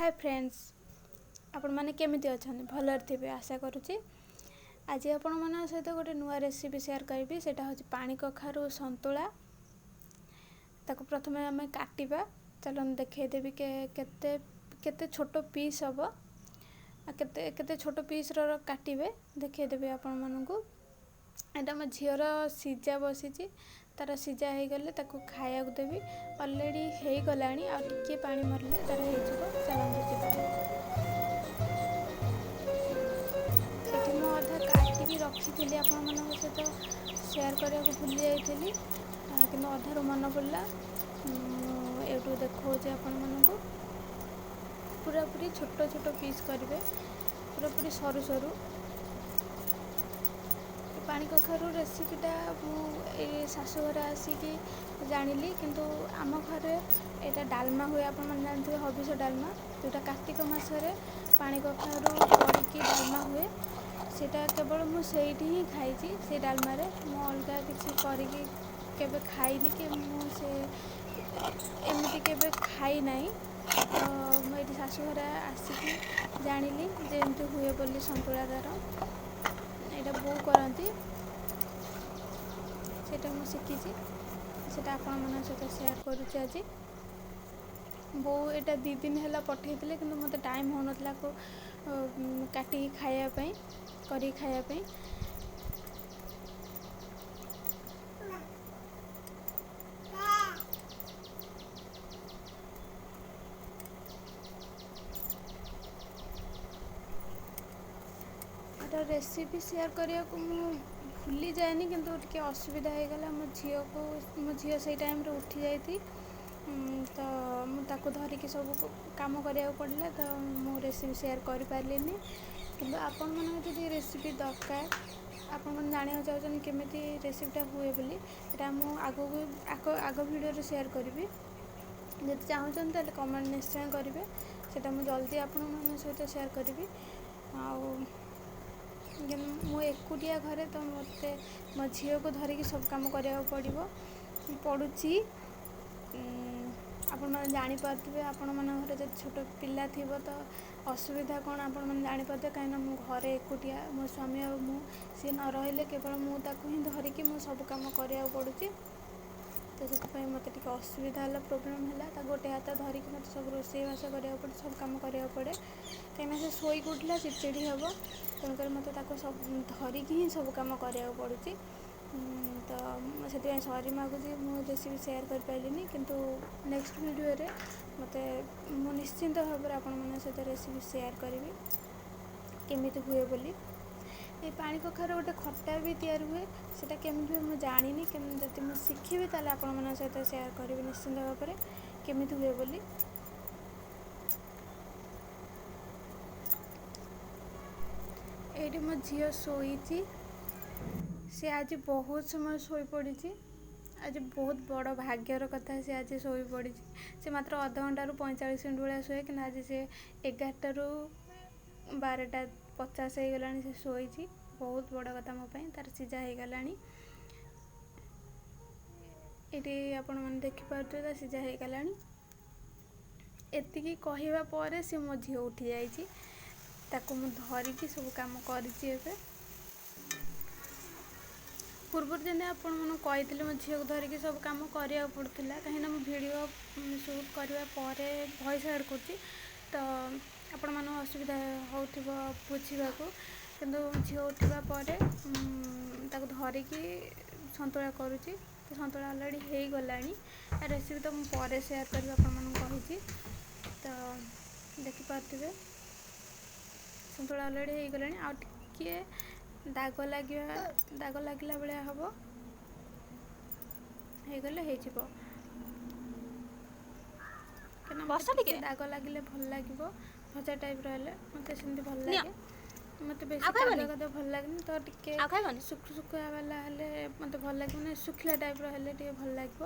ହାଏ friends, ଆପଣମାନେ କେମିତି ଅଛନ୍ତି? ଭଲରେ ଥିବେ ଆଶା କରୁଛି। ଆଜି ଆପଣମାନଙ୍କ ସହିତ ଗୋଟେ ନୂଆ ରେସିପି ସେୟାର କରିବି। ସେଇଟା ହେଉଛି ପାଣି କଖାରୁ ସନ୍ତୁଳା। ତାକୁ ପ୍ରଥମେ ଆମେ କାଟିବା। ଚାଲନ୍ତୁ ଦେଖେଇଦେବି କେତେ କେତେ ଛୋଟ ପିସ୍ ହେବ ଆଉ କେତେ କେତେ ଛୋଟ ପିସ୍ର କାଟିବେ, ଦେଖେଇଦେବି ଆପଣମାନଙ୍କୁ। ଏଇଟା ମୋ ଝିଅର ସିଝା ବସିଛି। ତାର ସିଝା ହେଇଗଲେ ତାକୁ ଖାଇବାକୁ ଦେବି। ଅଲରେଡ଼ି ହେଇଗଲାଣି, ଆଉ ଟିକିଏ ପାଣି ମରିଲେ ତାର ହେଇଯିବ। ଚାଲନ୍ତୁ ଯିବା। ଏଠି ମୁଁ ଅଧା କାଟିକି ରଖିଥିଲି, ଆପଣମାନଙ୍କ ସହିତ ସେୟାର କରିବାକୁ ଭୁଲି ଯାଇଥିଲି, କିନ୍ତୁ ଅଧାରୁ ମନେ ପଡ଼ିଲା, ମୁଁ ଏଇଠୁ ଦେଖାଉଛି ଆପଣମାନଙ୍କୁ। ପୁରାପୁରି ଛୋଟ ଛୋଟ ପିସ୍ କରିବେ, ପୁରାପୁରି ସରୁ ସରୁ। ପାଣି କଖାରୁ ରେସିପିଟା ମୁଁ ଏଇ ଶାଶୁଘରେ ଆସିକି ଜାଣିଲି, କିନ୍ତୁ ଆମ ଘରେ ଏଇଟା ଡାଲମା ହୁଏ। ଆପଣମାନେ ଜାଣିଥିବେ ହବିଷ ଡାଲମା, ଯେଉଁଟା କାର୍ତ୍ତିକ ମାସରେ ପାଣି କଖାରୁ ପଡ଼ିକି ଡାଲମା ହୁଏ। ସେଇଟା କେବଳ ମୁଁ ସେଇଠି ହିଁ ଖାଇଛି। ସେଇ ଡାଲମାରେ ମୁଁ ଅଲଗା କିଛି କରିକି କେବେ ଖାଇନି କି ମୁଁ ସେ ଏମିତି କେବେ ଖାଇନାହିଁ। ତ ମୁଁ ଏଇଠି ଶାଶୁଘରେ ଆସିକି ଜାଣିଲି ଯେ ଏମିତି ହୁଏ ବୋଲି ସନ୍ତୁଳା ତା'ର। ଏଇଟା ବୋଉ କରନ୍ତି, ସେଇଟା ମୁଁ ଶିଖିଛି, ସେଇଟା ଆପଣମାନଙ୍କ ସହିତ ସେୟାର କରୁଛି ଆଜି। ବୋଉ ଏଇଟା 2 ଦିନ ହେଲା ପଠେଇଥିଲେ, କିନ୍ତୁ ମୋତେ ଟାଇମ୍ ହେଉନଥିଲା କାଟିକି ଖାଇବା ପାଇଁ, କରିକି ଖାଇବା ପାଇଁ। ଏଇଟା ରେସିପି ସେୟାର କରିବାକୁ ମୁଁ ଭୁଲି ଯାଏନି, କିନ୍ତୁ ଟିକେ ଅସୁବିଧା ହେଇଗଲା ମୋ ଝିଅକୁ। ମୋ ଝିଅ ସେଇ ଟାଇମ୍ରେ ଉଠି ଯାଇଛି, ତ ମୁଁ ତାକୁ ଧରିକି ସବୁ କାମ କରିବାକୁ ପଡ଼ିଲା, ତ ମୁଁ ରେସିପି ସେୟାର କରିପାରିଲିନି। କିନ୍ତୁ ଆପଣମାନଙ୍କ ଯଦି ରେସିପି ଦରକାର, ଆପଣମାନେ ଜାଣିବାକୁ ଚାହୁଁଛନ୍ତି କେମିତି ରେସିପିଟା ହୁଏ ବୋଲି, ଏଇଟା ମୁଁ ଆଗକୁ ଆଗ ଭିଡ଼ିଓରେ ସେୟାର କରିବି। ଯଦି ଚାହୁଁଛନ୍ତି ତାହେଲେ କମେଣ୍ଟ ନିଶ୍ଚୟ କରିବେ, ସେଇଟା ମୁଁ ଜଲ୍ଦି ଆପଣମାନଙ୍କ ସହିତ ସେୟାର କରିବି। ଆଉ ମୁଁ ଏକୁଟିଆ ଘରେ, ତ ମୋତେ ମୋ ଝିଅକୁ ଧରିକି ସବୁ କାମ କରିବାକୁ ପଡ଼ୁଛି। ଆପଣମାନେ ଜାଣିପାରୁଥିବେ, ଆପଣମାନଙ୍କ ଘରେ ଯଦି ଛୋଟ ପିଲା ଥିବ ତ ଅସୁବିଧା କ'ଣ ଆପଣମାନେ ଜାଣିପାରୁଥିବେ। କାହିଁକିନା ମୁଁ ଘରେ ଏକୁଟିଆ, ମୋ ସ୍ୱାମୀ ଆଉ ମୁଁ, ସିଏ ନ ରହିଲେ କେବଳ ମୁଁ ତାକୁ ହିଁ ଧରିକି ମୁଁ ସବୁ କାମ କରିବାକୁ ପଡ଼ୁଛି। ତ ସେଥିପାଇଁ ମୋତେ ଟିକେ ଅସୁବିଧା ହେଲା, ପ୍ରୋବ୍ଲେମ୍ ହେଲା। ତାକୁ ଗୋଟେ ହାତ ଧରିକି ମୋତେ ସବୁ ରୋଷେଇବାସ କରିବାକୁ ପଡ଼େ, ସବୁ କାମ କରିବାକୁ ପଡ଼େ। କାହିଁକିନା ସେ ଶୋଇକି ଉଠିଲା ଚିଡ଼ଚିଡ଼ି ହେବ, ତେଣୁକରି ମୋତେ ତାକୁ ସବୁ ଧରିକି ହିଁ ସବୁ କାମ କରିବାକୁ ପଡ଼ୁଛି। ତ ସେଥିପାଇଁ ସରି ମାଗୁଛି, ମୁଁ ରେସିପି ସେୟାର କରିପାରିଲିନି। କିନ୍ତୁ ନେକ୍ସଟ ଭିଡ଼ିଓରେ ମୁଁ ନିଶ୍ଚିନ୍ତ ଭାବରେ ଆପଣମାନଙ୍କ ସହିତ ରେସିପି ସେୟାର କରିବି କେମିତି ହୁଏ ବୋଲି। ଏଇ ପାଣି କଖାରୁ ଗୋଟେ ଖଟା ବି ତିଆରି ହୁଏ, ସେଇଟା କେମିତି ହୁଏ ମୁଁ ଜାଣିନି। ଯଦି ମୁଁ ଶିଖିବି ତାହେଲେ ଆପଣମାନଙ୍କ ସହିତ ସେୟାର କରିବି ନିଶ୍ଚିନ୍ତ ଭାବରେ କେମିତି ହୁଏ ବୋଲି। ଏଇଠି ମୋ ଝିଅ ଶୋଇଛି। ସେ ଆଜି ବହୁତ ସମୟ ଶୋଇପଡ଼ିଛି। ଆଜି ବହୁତ ବଡ଼ ଭାଗ୍ୟର କଥା, ସେ ଆଜି ଶୋଇପଡ଼ିଛି। ସେ ମାତ୍ର ଅଧଘଣ୍ଟାରୁ 45 ମିନିଟ୍ ଭଳିଆ ଶୁଏ, କିନ୍ତୁ ଆଜି ସେ 11ଟାରୁ 12:50 ହେଇଗଲାଣି ସେ ଶୋଇଛି। ବହୁତ ବଡ଼ କଥା ମୋ ପାଇଁ। ତାର ସିଝା ହେଇଗଲାଣି, ଏଇଠି ଆପଣମାନେ ଦେଖିପାରୁଥିବେ ତା ସିଝା ହେଇଗଲାଣି। ଏତିକି କହିବା ପରେ ସେ ମୋ ଝିଅ ଉଠି ଯାଇଛି। ତାକୁ ମୁଁ ଧରିକି ସବୁ କାମ କରିଛି। ଏବେ ପୂର୍ବରୁ ଯେମିତି ଆପଣମାନଙ୍କୁ କହିଥିଲି, ମୋ ଝିଅକୁ ଧରିକି ସବୁ କାମ କରିବାକୁ ପଡ଼ୁଥିଲା, କାହିଁକିନା ମୁଁ ଭିଡ଼ିଓ ସୁଟ୍ କରିବା ପରେ ଭଏସ୍ ଆଡ଼୍ କରୁଛି, ତ ଆପଣମାନଙ୍କୁ ଅସୁବିଧା ହେଉଥିବ ବୁଝିବାକୁ। କିନ୍ତୁ ଝିଅ ଉଠିବା ପରେ ତାକୁ ଧରିକି ସନ୍ତୁଳା କରୁଛି। ତ ସନ୍ତୁଳା ଅଲରେଡ଼ି ହେଇଗଲାଣି। ରେସିପି ତ ମୁଁ ପରେ ସେୟାର କରିବି ଆପଣମାନଙ୍କୁ କହିଛି। ତ ଦେଖିପାରୁଥିବେ ସନ୍ତୁଳା ଅଲରେଡ଼ି ହେଇଗଲାଣି, ଆଉ ଟିକିଏ ଦାଗ ଲାଗିଲା ଭଳିଆ ହେବ, ହେଇଗଲେ ହେଇଯିବ। କାହିଁକିନା ବସ ମୋତେ ଟିକେ ଟିକେ ଦାଗ ଲାଗିଲେ ଭଲ ଲାଗିବ, ଭଜା ଟାଇପ୍ର ହେଲେ ମୋତେ ସେମିତି ଭଲ ନିଅ। ଲାଗେ। ମୋତେ ଆଉ ବେଶୀ ଖାଇବନି? କାଦୁଆ କାଦୁଆ ଭଲ ଲାଗେନି, ତ ଟିକେ ଆଉ ଖାଇବନି? ଶୁଖୁ ଶୁଖୁଆ ବାଲା ହେଲେ ମୋତେ ଭଲ ଲାଗିବ, ମାନେ ଶୁଖିଲା ଟାଇପ୍ର ହେଲେ ଟିକେ ଭଲ ଲାଗିବ।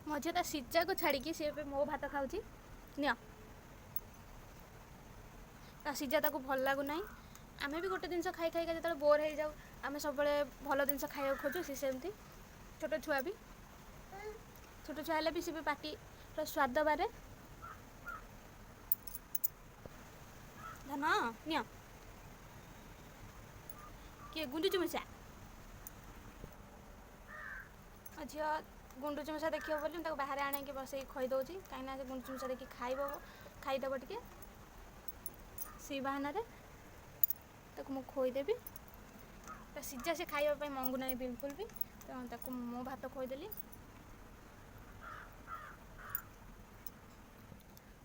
ମୋ ଝିଅ ତା ସିଝାକୁ ଛାଡ଼ିକି ସିଏ ଏବେ ମୋ ଭାତ ଖାଉଛି। ନିଅ। ତା ସିଝା ତାକୁ ଭଲ ଲାଗୁନାହିଁ। ଆମେ ବି ଗୋଟେ ଜିନିଷ ଖାଇ ଖାଇକା ଯେତେବେଳେ ବୋର୍ ହେଇଯାଉ, ଆମେ ସବୁବେଳେ ଭଲ ଜିନିଷ ଖାଇବାକୁ ଖୋଜୁ। ସେ ସେମିତି। ଛୋଟ ଛୁଆ ବି, ଛୋଟ ଛୁଆ ହେଲେ ବି ସେ ବି ପାଟିର ସ୍ୱାଦ ବାରେ। ଧନ ନିଅ। କିଏ ଗୁଣ୍ଡୁଚି ମୂଷା? ମୋ ଝିଅ ଗୁଣ୍ଡୁଚି ମୂଷା ଦେଖିବ ବୋଲି ମୁଁ ତାକୁ ବାହାରେ ଆଣିକି ବସେଇକି ଖୋଇ ଦେଉଛି, କାହିଁକିନା ସେ ଗୁଣ୍ଡୁଚି ମୂଷା ଦେଖିକି ଖାଇବ, ଖାଇଦେବ ଟିକେ, ସେଇ ବାହାନାରେ ତାକୁ ମୁଁ ଖୋଇଦେବି। ତା ସିଝା ସେ ଖାଇବା ପାଇଁ ମଙ୍ଗୁ ନାହିଁ ବିଲକୁଲ ବି, ତ ତାକୁ ମୁଁ ଭାତ ଖୋଇଦେଲି।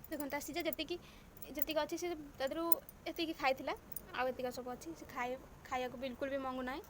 ଦେଖନ୍ତୁ, ତା ସିଝା ଯେତିକି ଯେତିକି ଅଛି, ସେ ତା ଦେହରୁ ଏତିକି ଖାଇଥିଲା, ଆଉ ଏତିକି ସବୁ ଅଛି। ସେ ଖାଇବାକୁ ବିଲକୁଲ ବି ମଙ୍ଗୁ ନାହିଁ।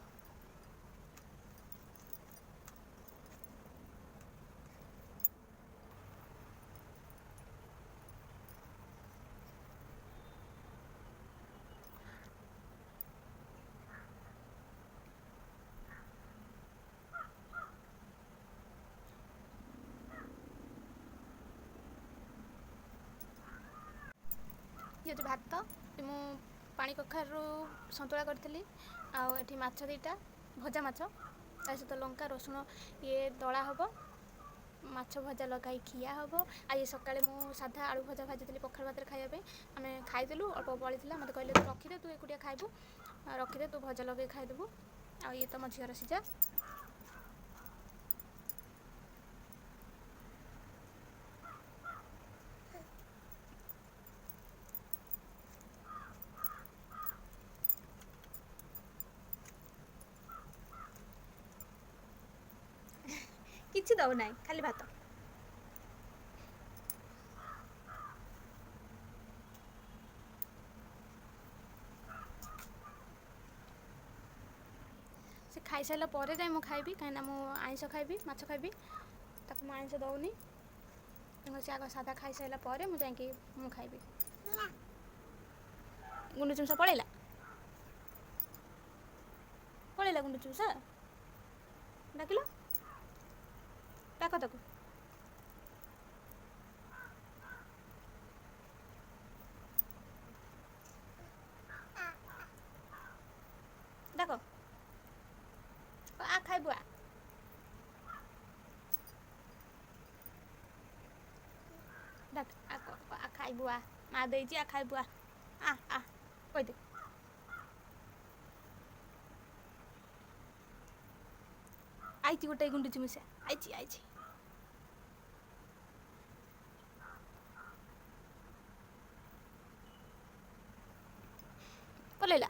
ଇଏ ହେଉଛି ଭାତ, ମୁଁ ପାଣି କଖାରୁ ସନ୍ତୁଳା କରିଥିଲି, ଆଉ ଏଠି ମାଛ 2ଟା ଭଜା ମାଛ, ତା ସହିତ ଲଙ୍କା ରସୁଣ ଇଏ ଦଳା ହେବ, ମାଛ ଭଜା ଲଗାଇ ଖିଆ ହେବ। ଆଉ ଇଏ ସକାଳେ ମୁଁ ସାଧା ଆଳୁ ଭଜା ଭାଜିଥିଲି ପଖାଳ ଭାତରେ ଖାଇବା ପାଇଁ। ଆମେ ଖାଇଦେଲୁ, ଅଳ୍ପ ବଳିଥିଲା। ମୋତେ କହିଲେ ତୁ ରଖିଦେ, ତୁ ଏକୁଟିଆ ଖାଇବୁ, ରଖିଦେ, ତୁ ଭଜା ଲଗାଇ ଖାଇଦେବୁ। ଆଉ ଇଏ ତ ମୋ ଝିଅର ସିଝା। କିଛି ଦେଉନାହିଁ, ଖାଲି ଭାତ। ସେ ଖାଇସାରିଲା ପରେ ଯାଇ ମୁଁ ଖାଇବି, କାହିଁକିନା ମୁଁ ଆଇଁଷ ଖାଇବି, ମାଛ ଖାଇବି। ତାକୁ ମୁଁ ଆଇଁଷ ଦେଉନି, ତେଣୁ ସେ ଆଗ ସାଧା ଖାଇସାରିଲା ପରେ ମୁଁ ଯାଇକି ମୁଁ ଖାଇବି। ଗୁଣ୍ଡୁଚି ମୂଷା ପଳେଇଲା, ପଳେଇଲା। ଗୁଣ୍ଡୁଚି ମୂଷା ଡାକିଲ, ଡାକ ତାକୁ, ଡାକ, ଆ ଖାଇବୁ ଆ, ଡାକ, ଆ ଆ ଖାଇବୁ ଆ, ମା ଦେଇଛି, ଆ ଖାଇବୁ ଆ, ଆ ଆ କହିଦେ। ଆଇଛି ଗୋଟେ ଗୁଣ୍ଡୁଚି ମୂଷା, ଆଇଛି ଆଇଛି, ପଳେଇଲା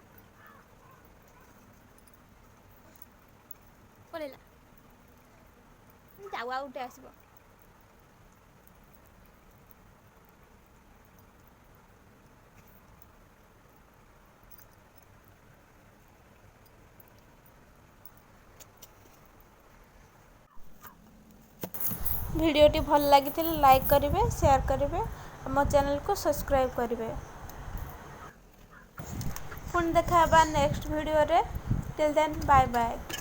ପଳେଇଲା। ଯାଉ, ଆଉ ଗୋଟେ ଆସିବ। ଭିଡ଼ିଓଟି ଭଲ ଲାଗିଥିଲେ ଲାଇକ୍ କରିବେ, ସେୟାର କରିବେ, ଆମ ଚ୍ୟାନେଲକୁ ସବସ୍କ୍ରାଇବ୍ କରିବେ। ପୁଣି ଦେଖା ହେବା ନେକ୍ସଟ ଭିଡ଼ିଓରେ। Till then bye bye.